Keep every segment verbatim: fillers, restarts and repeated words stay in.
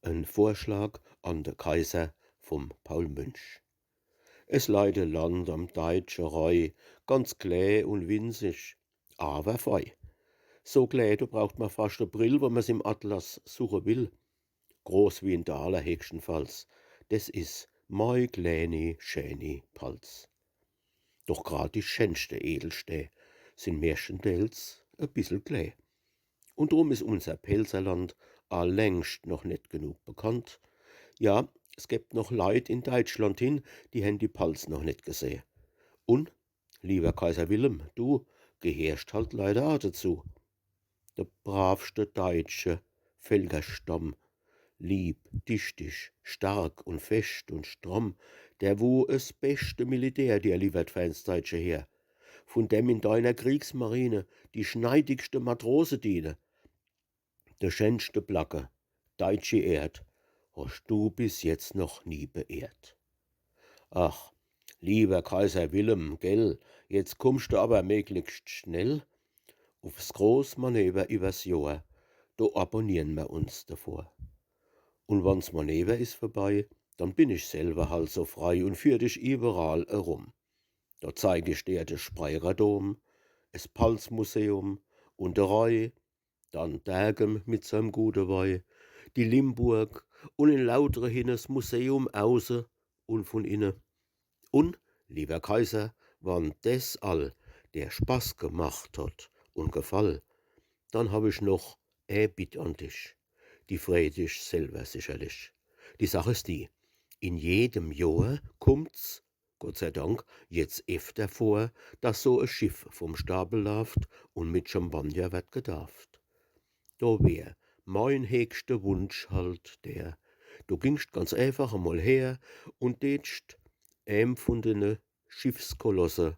En Vorschlag an de Kaiser vum Paul Münch. Es leit e Land am deitsche Rhei, ganz klä un winzig, awer fei. So klä, do braucht mer fascht e Brill, wann mer's im Atlas suche will. Groß wie en Daler heegschtenfalls, des is mei kläni, schäni Palz. Doch grad die schänschte Edelstää sin märschtendeels e bissel klä. Un drum is unser Pälzerland a längscht noch net genug bekannt. Ja, s gebt noch Leit in Deitschland hin, die hen die Palz noch net geseh. Un, liewer Kaiser Willem, du geheerscht halt leider a dezu. De bravschte deitsche Völkerstamm, lieb, dichtig, stark un fescht un stramm, der, wu es beschte Militär dir liwwert fer ins deitsche Heer, vun dem in deiner Kriegsmarine die schneidigschte Matrose diene, de schänschte Placke, deitschi Erd, hoscht du bis jetzt noch nie beehrt. Ach, liewer Kaiser Willem, gell, jetzt kummscht du awwer meglichscht schnell ufs groß Manewer iwwers Johr, do abonnieren mer uns devor. Un wann's Manewer is vorbei, dann bin ich selwer halt so frei un führ dich iwwerall erum. Do zeig ich dir de Speyrer Dom, es Palzmuseum un de Rhei, dann Derkem mit seim gute Wei, die Limburg un in Lautre hinne s Museum auße un vun inne. Un, liewer Kaiser, wann des all der Spaß gemacht hot un gefall, dann hab ich noch e Bitt an dich, die freet dich selwer sicherlich. Die Sach is die, in jedem Johr kummt's, Gott sei Dank, jetzt efter vor, dass so e Schiff vum Stapel laaft un mit Champagner werd gedaaft. Do wär mein heegschte Wunsch halt der, du gingscht ganz eefach emol her un deetscht em vun dene Schiffskolosse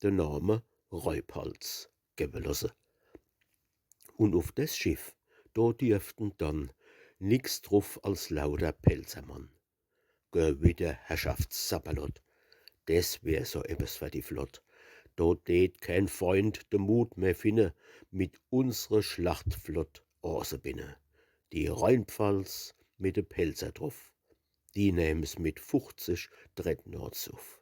de Name Rheipalz gewe losse. Un uf des Schiff, do dierften dann nix druf als lauter Pälzermann. Gewitter, Herrschaft, Sapperlot, des wär so eppes fer die Flott. Do deet keen Feind de Mut mehr finne, mit unsre Schlachtflott anzebinne. Die Rheinpfalz mit de Pälzer druf, die nähm's mit fuchzig Dreadnoughts uf.